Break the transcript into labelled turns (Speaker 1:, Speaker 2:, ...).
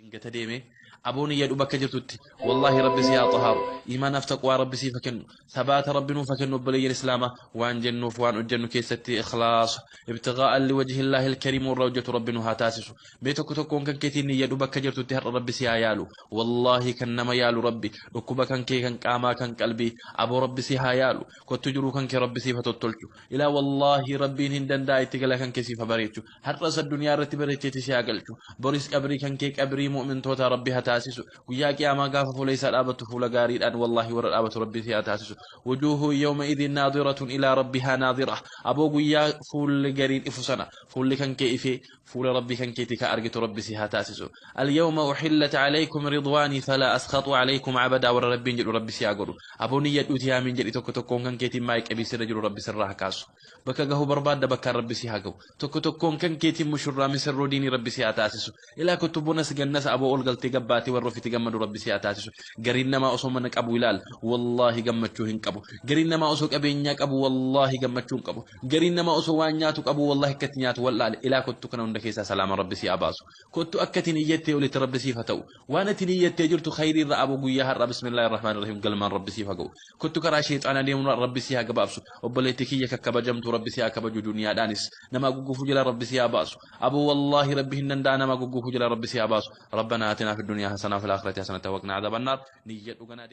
Speaker 1: Dingata deemee aboon iyyadhu bakka jirtutti, wallaahi Rabbi si haa xahaaru, iimaanaaf taqwaa Rabbi siif haa kennu, sabaata Rabbi nuuf haa kennu. Obboleeyyan Islaamaa, waan jennuuf waan hojjennu keessatti ikhlaasa, ibtigaa'an liwajhillaahi alkariim warra hojjetu Rabbi nu haa taasisu. Mee tokko tokkoon kan keetiin iyyadhu bakka jirtutti, har'a Rabbi si haa yaalu. Wallaahi kan nama yaalu Rabbi. Dhukkuba kan kee kan qaamaa, kan qalbii, aboo Rabbi si haa yaalu. Kottu, jiruu kan kee Rabbi siif haa tottolchu. Ilaa, wallaahi Rabbiin hin danda'a, itti gala kan kee siif haa bareechu. Har'as addunyaa irratti bareecheeti si haa galchu. Boris qabrii kan kee qabrii mu'mintoota Rabbi haa taasisu. Guyyaa Qiyaamaa gaafa fuula isaa dhaabattu fuula gaariidhaan wallaahi warra dhaabatu Rabbi si haa taasisu. وجوه يومئذ ناضرة إلى ربها ناظرة. Aboo, guyyaa fuulli gariin ifu sana fuulli kan kee ifee fuula Rabbi kan keetii ka argitu Rabbi si haa taasisu. اليوم أحلت عليكم رضواني فلا أسخط عليكم أبدا warra Rabbiin jedhu Rabbi si haa godhu. Aboo, niyyadhuuti yaamiin jedhi. Tokko tokkoon kan keetiin maayii qabii sirra jiru Rabbi sirraa haa kaasu. Bakka gahuu barbaadda, bakkaan Rabbi si haa gahu. Tokko tokkoon kan keetiin mushurraa misirroo diinii Rabbi si haa taasisu. Ilaa, kottu, bonas gannas aboo ol galtee gabbaatee warra ofitti gammadu Rabbi si haa taasisu. Gariin namaa osoo mana qabu, ilaal, wallaahi gammachuu hin qabu. Gariin namaa osoo qabeenyaa qabu, wallaahi gammachuu hin qabu. Gariin namaa osoo waan nyaatu qabu, wallaahi akkatti nyaatu wallaale. Ilaa, kottu, kana hunda keessaa salaama Rabbi si haa baasu. Kottu, akka ati niyyattee olitti Rabbi siif haa ta'u. Waan ati niyyattee jirtu khayrii irra, aboo, guyyaa har'a bismillaahi rahmaani rahiim galmaan Rabbi siif haa ga'u. Kottu, karaa sheexaanaa deemuun Rabbi si haa gabaabsu. Obboleettii kiyya kakkabajamtu, Rabbi si haa kabaju. Duniyaadhaanis nama guggufuu jala Rabbi si haa baasu. Aboo, wallaahi Rabbi hin danda'a, nama guggufuu jala Rabbi si haa baasu. ربنا آتنا في الدنيا حسنة وفي الآخرة حسنة وقنا عذاب النار. Niyyadhu ganaa.